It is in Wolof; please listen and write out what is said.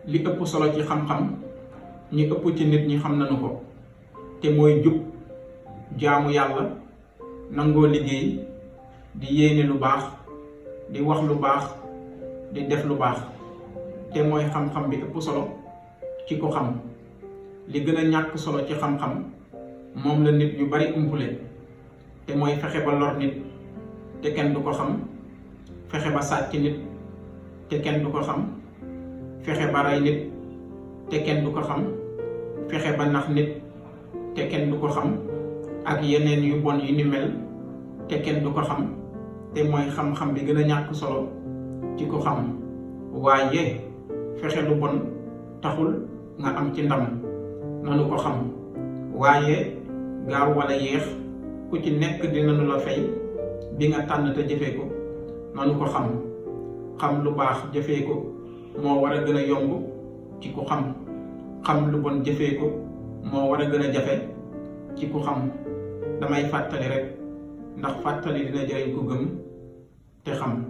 li ëpp solo ci xam-xam ñi ëpp ci nit ñi xam nañu ko te mooy jub, jaamu yàlla, nangoo liggéey, di yéene lu baax, di wax lu baax, di def lu baax te mooy xam-xam bi ëpp solo ci ko xam. li gën a ñàkk solo ci xam-xam moom la nit yu bari umpule te mooy fexe ba lor nit te kenn du ko xam, fexe ba sàcc nit te kenn du ko xam, fexe ba rey nit te kenn du ko xam, fexe ba nax nit te kenn du ko xam, ak yeneen yu bon yu ni mel te kenn du ko xam te mooy xam-xam bi gën a ñàkk solo ci ko xam. waaye fexe lu bon taxul nga am ci ndam, nanu ko xam. waaye gaaw wala yéex ku ci nekk dinañu la fay bi nga tànn te jëfee ko, nanu ko xam. xam lu baax jëfee ko moo war a gën a yomb ci ku xam. xam lu bon jëfee ko moo war a gën a jafe ci ku xam. damay fàttali rek ndax fàttali dina jëriñ ku gëm te xam.